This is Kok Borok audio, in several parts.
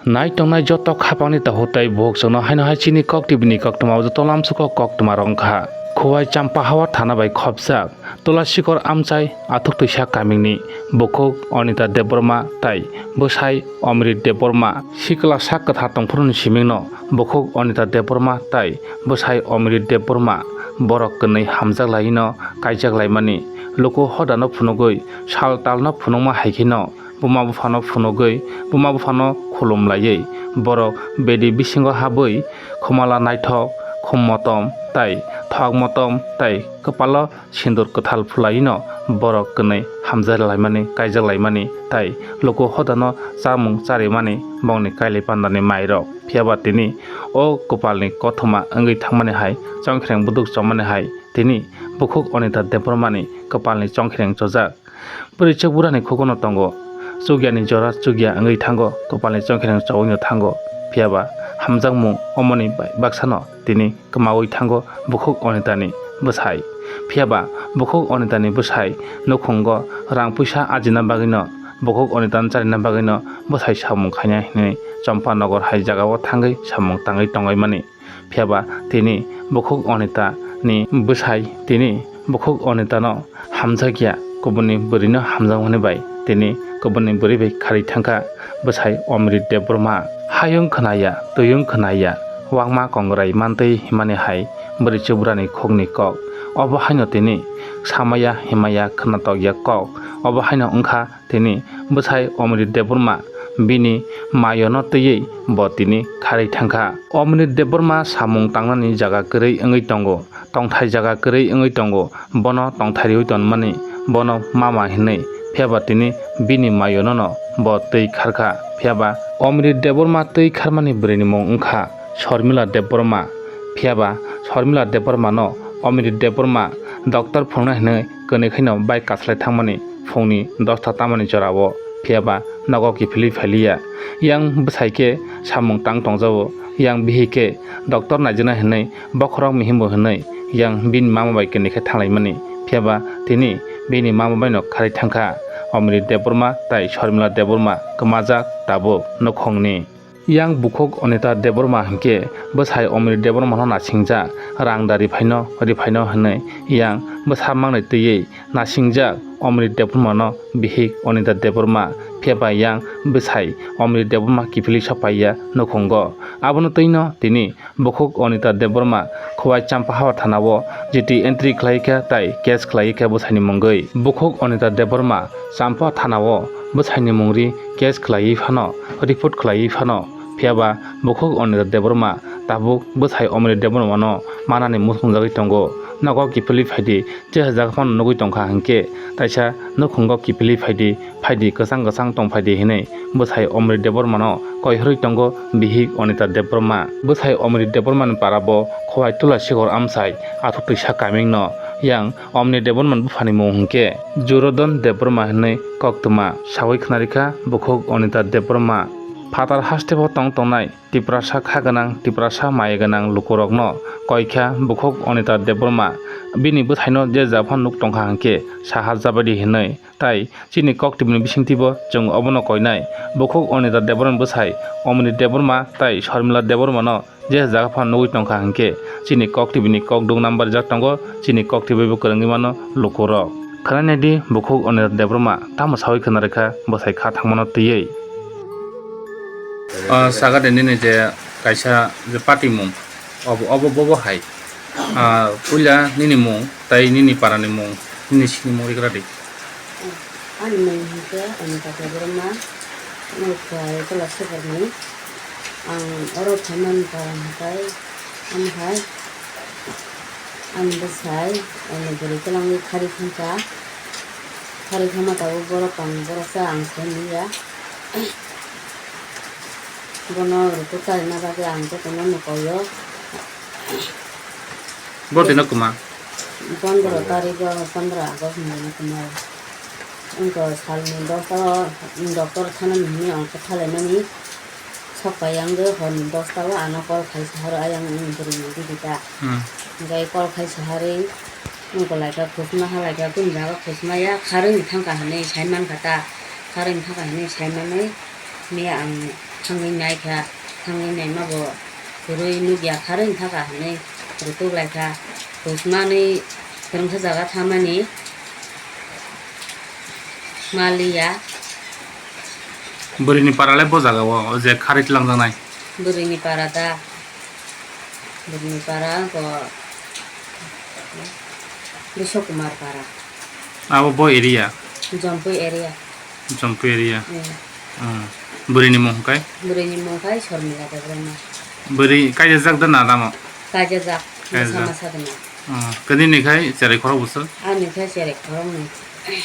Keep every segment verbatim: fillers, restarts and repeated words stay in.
Nai tongnai joto khapangni takhuk tei bukhuk chwngno haino hai chini Kok T V ni koktwma o joto lamsuko koktwma rok wngkha. Khowai Champahawa thana bai khopjak Tulasikor Amchai athuk twisa kamingni bukhuk Anita Debbarma tei bwsai Omrit Debbarma sikla sak kwthar tongphuru ni simingno bukhuk Anita Debbarma tei bwsai Omrit Debbarma borok kwnwi hamjak laino kaijak laimani luku hodano phunugwi sal talno phunukma hai kheno buma buphano phunugwi buma buphano khulum laiwi borok bedi bisingo habwi khumala naithok khum motom tei thok motom tei kwpalo sindur kwthal phulaino borok kwnwi hamjak laimani kaijak laimani tei luku hodano chamung charimani bongni kailai pandani mairok. Phiyaba tini o kwpalni kothoma wngwi thangmani hai chongkhireng buduk chomani hai tini bukhuk Anita Debbarmani kwpalni chongkhireng chojak. Bwrwi chwk burani khugono tongo. Chukyani jora chukya wngwi thango, kwpalni chongkhireng chowino thango. Phiyaba hamjakmung omoni bai baksano tini kwmaui thango bukhuk Anitani bwsai. Phiyaba bukhuk Anitani bwsai nukhungo rang puisa ajina bagwino, bukhuk Anitani charina bagwino bwsai samung khaina hinwi Champanagar hai jagao thangwi samung tangwi tonglaimani. Phiyaba tini bukhuk Anita ni bwsai tini bukhuk Anita no hamjakya, kubuni bwrwi no hamjakmani bai tini kubuni bwrwi bai kharwi thangkha bwsai Omrit Debbarma. Hayung khwnaya, tuyung khwnaya, wangma kongrai mantwi himani hai bwrwi chubrani khukni kok. Obo haino tini samaya himaya khwnatokya kok. Obo haino wngkha tini bwsai Omrit Debbarma bini mayono twiwi bo tini kharwi thangkha. Omrit Debbarma samung tangnani jaga kwrwi wngwi tongo, tongthai jaga kwrwi wngwi tongo, bono tongthai riwi tonmani, bono mama hinwi, phiyaba tini bini mayonono bo twi kharkha. Phiyaba Omrit Debbarma twi kharmani bwrwini mung wngkha Sharmila Debbarma. Phiyaba Sharmila Debbarmano Omrit Debbarma doctor phunukna hinwi kwnwi khaino bai kaslai thangmani phungni dosta tamani jorao, phiyaba nogo kiphilwi phailiya. Yang bwsai khe samung tang tongjago, yang bihik khe doctor naijaknai hinwi bokhorok muhimbo hinwi yang bini mama bai kwnwi khe thanglaimani, phiyaba tini bini mama baino kharwi thangkha. Omrit Debbarma tei Sharmila Debbarma kwmajak tabuk nukhungni. Yang bukhuk Anita Debbarma hinkhe bwsai Omrit Debbarmano nasingjak, rang da riphaino, riphaino hinwi yang bwsa mangnwi twiwi nasingjak Omrit Debbarmano bihik Anita Debbarma, phiyaba yang bwsai Omrit Debbarma kiphilwi sopaiya nukhungo. Abono twino tini bukhuk Anita Debbarma Khowai Champahawa thanao G T entry khlaikha tei case khlaikha bwsaini mungwi. Bukhuk Anita Debbarma Champa thanao bwsaini mungri case khlaiwi phano, report khlaiwi phano, phiyaba bukhuk Anita Debbarma tabuk bwsai Omrit Debbarmano manani muchungjagwi tongo. Nogo kiphilwi phaidi, je jaga phano nugwi tongkha hinkhe taisa nukhungo kiphilwi phaidi, phaidi kwchang kwchang tong phaidi hinwi bwsai Omrit Debbarmano koihorwi tongo bihik Anita Debbarma. Bwsai Omrit Debbarmani parabo Khowai Tulasikor Amchai athuk twisa kamingno. Yang Omrit Debbarmani buphani mung hinkhe Jurodon Debbarma hinwi koktwma sawi khwnarikha bukhuk Anita Debbarma. Phatar hasteo tong tongnai Tiprasa kha gwnang, Tiprasa maya gwnang lukurokno koikha bukhuk Anita Debbarma. Bini bwthaino je japhano nuk tongkha hinkhe saha jabadi hinwi. Tai chini Kok T V ni bisingtwibo chwng obono koinai. Bukhuk Anita Debbarma bwsai Omrit Debbarma tai Sharmila Debbarmano je jaga phano nugwi tongkha hinkhe chini Kok T V ni kokduk number rijak tongo, chini Kok T V bo kwrwngwi mano lukurok. Khwnainai di bukhuk Anita Debbarma tamo sawi khwna rwkha bwsai kha thangmano twiwi. Ah, saga de nini je kaisa je patimung, obo, obo bobo hai. Ah, puila nini mung, tai nini parani mung, nini sinimung rigra di. Ani mung hinkhe Anita Debbarma, ani kwlai kwla seborni. Ang oro phaimani parang hinkhe, ani hai, ani bwsai, ani bwrwi kwlangwi khari thangkha. Khari thangma tabuk borok ang, borok sa ang sai manya. Bono rutuk karina bagwi ang jotono nukaio. Bo tino kwma? Pondro tarikh o, pondro August ni tino kwma. Wngkha salni dosta o doctor thanani hwnwi ang kwthalaimani. Sokpai ang de horni dosta o ano call khai saharo, ayang ani bwrwini didi ta. Hmm. Hwnkhe call khai saharwi wngkha laika khusma ha laika kunu jaga khusma ya kharwi thangkha hwnwi saimankha ta. Kharwi thangkha hwnwi saimanwi miya ang Thangwi naikha, thangwi naima bo kwrwi nukya kharwi thaka hwnwi rwtuk laikha. Husmanwi kwrwngsa jaga thamani maliya. Bwrwini para le bo jaga o, o je kharwi tlangjaknai. Bwrwini para da, bwrwini para ko Biswa Kumar para. Abo bo area? Jompui area. Jompui area. Mm. Mm. Bwrwini mung hwnkhe? Bwrwini mung khai Sormila Debbarma. Bwrwi kaijajak da na tamo? Kaijajak. Kaijajak. Masa masa da na. Mm. Kwnwi ni khai cherai khorok bwswk? Ani khai cherai khorok ni.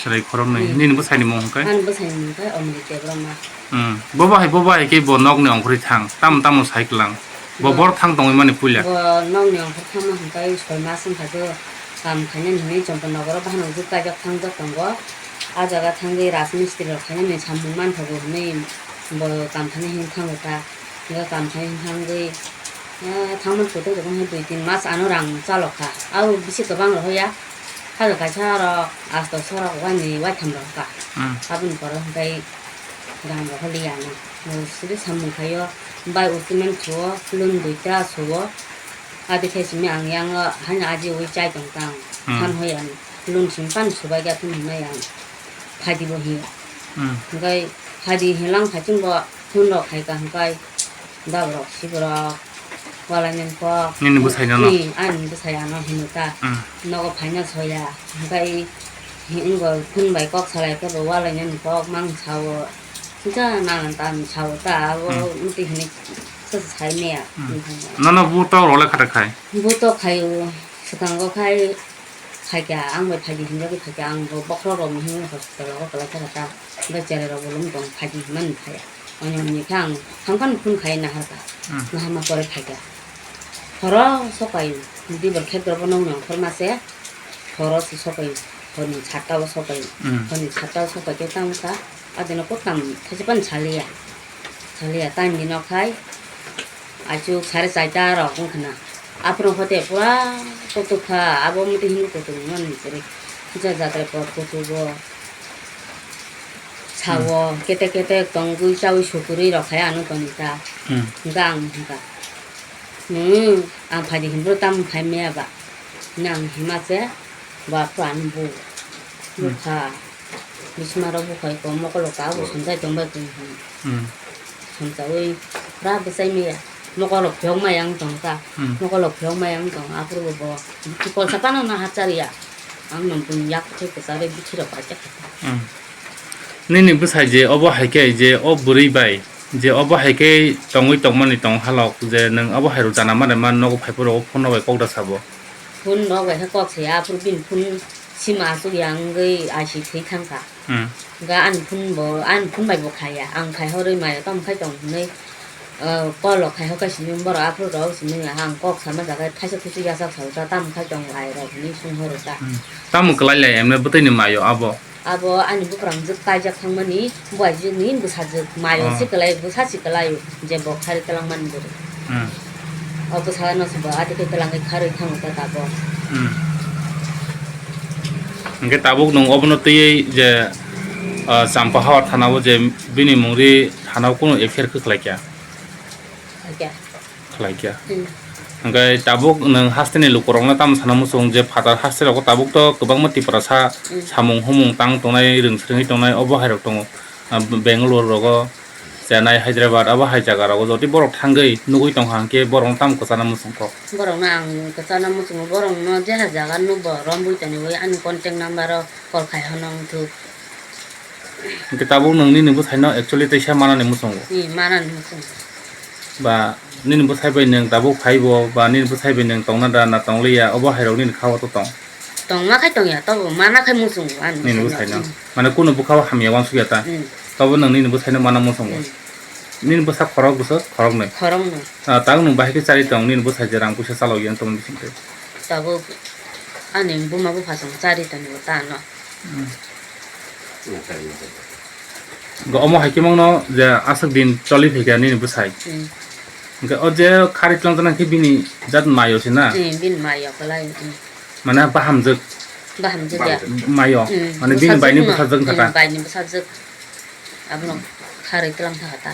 Cherai khorok ni. Mm. Nini bwsai ni mung hwnkhe? Ani bwsai ni mung khai Omrit Debbarma. Hmm. Bo bahai, bo bahai khe bo nokni ongkhorwi thang. Tamo tamo sai klang. Bo Bo bor thang tongwi mani puila. Bo nokni ongkhor thangma hwnkhai soi mas wngkha do. Kam khainani hwnwi Chompa nogoro bahanok jwk kaijak thangjak tongo. A jaga thangwi rajmistri rok khainani samung manthogo hwnwi bo kam khaina hwnwi thango ta. Hwnkhai kam khaina hwnwi thangwi, ah, thangmani photo rok wngkha dui tin mas ano rang chalok kha. Abo bisi kwbang rok ya. Hajok kaisa rok asto sorok wani waitham rok kha. Hmm. Aboni pore hwnkhai Rang rok holi ya na. Bo sidi samung khaio. Bai ustumen suo, lun duita suo. Adi khe simi ang yang o, haino aji ui chai tong tang. Hmm. Ham hoi ang lun sing pan subai ga tun hinai ang. Phadi bo hi. Hmm. Hingkai phadi hilang phaiching bo phun rok khai ka hingkai. Dab rok, sib rok, walai nang kok. Nini bwsai no no? Ni, ani bwsai ano hino ta. Hmm. Nogo phaina soya. Hingkai hi wngbo phun bai kok salai khe bo walai nani kok mang sao. Hingka nanan ta ang sao ta, abo Hmm. mti hini sa sai meya. Hmm. Nono bu tok rok le khatak khai? Bu tok khai o, swkango khai phaikha, ang bai phaidi hinjagwi phaikha, ang bo bokhorok rok ni himwi hospital rogo kwlai thaka ta, bai cherai rok bolong tong phaidi hinmani phaiya. Oni oni khe ang hamkhan phun khai naharkha, Hmm. naharma pore phaikha. Horo sokai, dibor khe drobo nokni ongkhorma se, horo se sokai, horni satta o sokai, Hmm. horni satta o sokai khe tamo kha, adino kok tam thaisa pan saliya, saliya time ni nok hai, Aichuk sare chaita rok wngkha na. Aphuru hote pura kutuk kha, abo muti hinwi kutuk wngmani kwrwi. Kisa jatra por kutugo. Sao, Hmm. ketek ketek tongwi chaui sukurwi rok khai ano toni ta. Hmm. Hingkha ang hingkha. Hmm, ang phaidi hinphuru tamo khai maya ba. Nang hima se, ba phan bu. Hmm. Bukha. Bisma rok bukhai ko mokolo ka bo Hmm. sumsai tongbai kung. Hmm. Sumsaui pura bwsai maya. Mokolo phiyok maya wng tong ta. Hmm. Mokolo phiyok maya wng tong. Aphuru bo bukhi kolsa pano na hachar ya. Ang nang bung yak khe kwchari bukhi rok bai khe. Hmm. Nini bwsai je obo hai khe je o bwrwi bai je obo hai khe tongwi tongmani tong halok je nwng obo hai rok jana mare man nogo phai phuru phone rok bai kok da sabo. Phone rok bai khe kok se aphuru bini phone sima aswk ya wngwi I C thwi thang kha. Hmm. Ga ani phone bo, ani phone bai bo khaya. Ang khai horwi maya tamo khai tong hinwi, eh, call rok khai hokha simi borok aphuru rok simi ang kok sama jaga thaisa thuisu yachak sao ta tamo khai tong lai rok hinwi sung horo ta. Hmm. Tamo kwlai lai emne bwtwi ni mayo abo? Abo ani bukrang jwk kaijak thangmani buaijwk ni bwsajwk mayo Oh. se kwlai bwsa se kwlai je bo khari kwlangmani bwrwi. Hmm. O bwsano se bo adi khe kwlangwi kharwi thango ta tabok. Hmm. Hingke tabuk nwng obono twiwi je, ah, Champa Hawa thana o je bini mungri thana o kunu F I R khe khlai kha? Khlai kha. Khlai kha. Hmm. Hingke tabuk nwng hasteni lukurokno tamo sana muchung je phatar haste rogo tabuk to kwbangma Tiprasa Hmm. samung humung tang tongnai, rwng swrwngwi tongnai, obo hai rok tongo. Ah, Bangalore rogo, Chennai, Hyderabad, abo hai jaga rogo jodi borok thangwi nugwi tongkha hwnkhe borokno tamo kwchana muchung kok? Borokno ang kwchana muchungo, borokno je hai jaga nukbo rombwi toniwi ani contact number o call khai hwnwi wngthuk. Hwnkhe tabuk nwng nini bwsaino actually teisa manani muchungo? Ee, manani muchungo. Ba nini bwsai bai nwng tabuk phaibo, ba nini bwsai bai nwng tongna da na tongliya, obo hai rok nini kha o to tong? Tongma khai tongya, tobo mana khai muchungo ani Nini bwsaino. Bwsaino. Hmm. Mane kunu bwkha o hamya uansukya ta? Hmm. Tobo nwng nini bwsaino mana muchungo? Hmm. Nini bwsa khorok bwswk khoroknwi? Khoroknwi. Ah, tabuk nwng bahai khe chari tong, nini bwsai je rang puisa chalokya wng tongmani bisingtwi? Tabuk ani buma bupha chwng chari tongo ta ano. Hmm. Hwnkhe omo hai khe mangno je aswk din choli phaikha nini bwsai? Hmm. Hwnkhe o je khari twlang twlang khe bini jat mayo se na? Hmm, bini mayo kwlai, hmm. Mane bahamjwk? Bahamjwk ya. Mayo? Hmm, mane bini baini bwsajwk no, bwsajwk wngkha ta? Hmm, baini bwsajwk. Abono kharwi twlang thaka ta.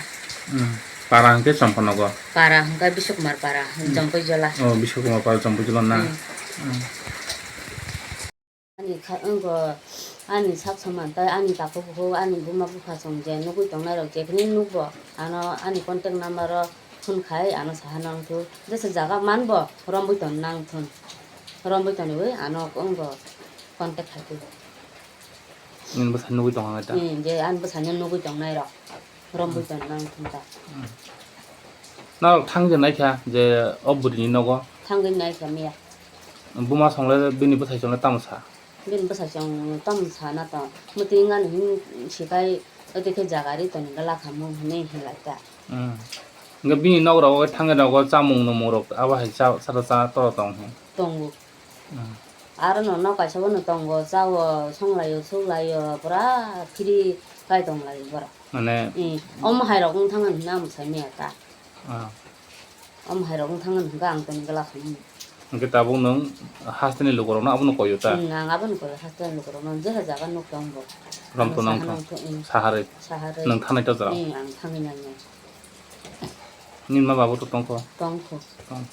Hmm. Para hwnkhe Chomponogo. Para hwnkhe Biswakumar para, Hmm. Jompui Jola. Oh, Biswakumar para Jompui Jola na. Hmm. Hmm. Ani kha-, wngkha, ani sak samantwi, ani takhuk bukhuk, ani buma bupha chwng je nugwi tongnai rok jephini nukbo, ano ani contact number o phone khai ano saha nang thu, jesa jaga manbo romwi tong nang thun, romwi tongwi ano wngkha contact khai thu. Nini bwsa nugwi tong nai ta? Hmm, je ani bwsano nugwi tongnai rok romwi tong nang thun ta. Hmm. Norok thangwi naikha je o bwrwini nogo? Thangwi naikha miya. Buma songle bini bwsai songle tamo sa? Bini bwsai song tamo sana tong. Mwtwi wngani hwn sikai ote khe jaga ri toni gala khamu hwnwi hinlai ta. Hmm. Hwnkhe bini nok rogo thangwi rogo chamung numung rok abo hai cha, cha, cha, cha, to tong hwn. Tongo. Hmm. Aro no nok kaisa bono tongo, chao, songlaio, suklaio, pura free kai tonglaio borok. Mane Hmm. Omo hai rok wng thang hwnwi ang sai miya ta. Ah. Omo hai rok wng thang hwnwi ang toni gala khamu. Hwnkhe tabuk nwng hasteni lukurokno abono koyo ta? Hmm, ang abono koyo hasteni lukurokno, jeha jaga nuk tong bo. Romto Ang nang saha thung. Nang thung, hmm. Saharwi. Saharwi. Nwng thanai ta jora? Hmm, ang thangwi nangnai. Nini ma babu to tongkho? Tongkho. Tong.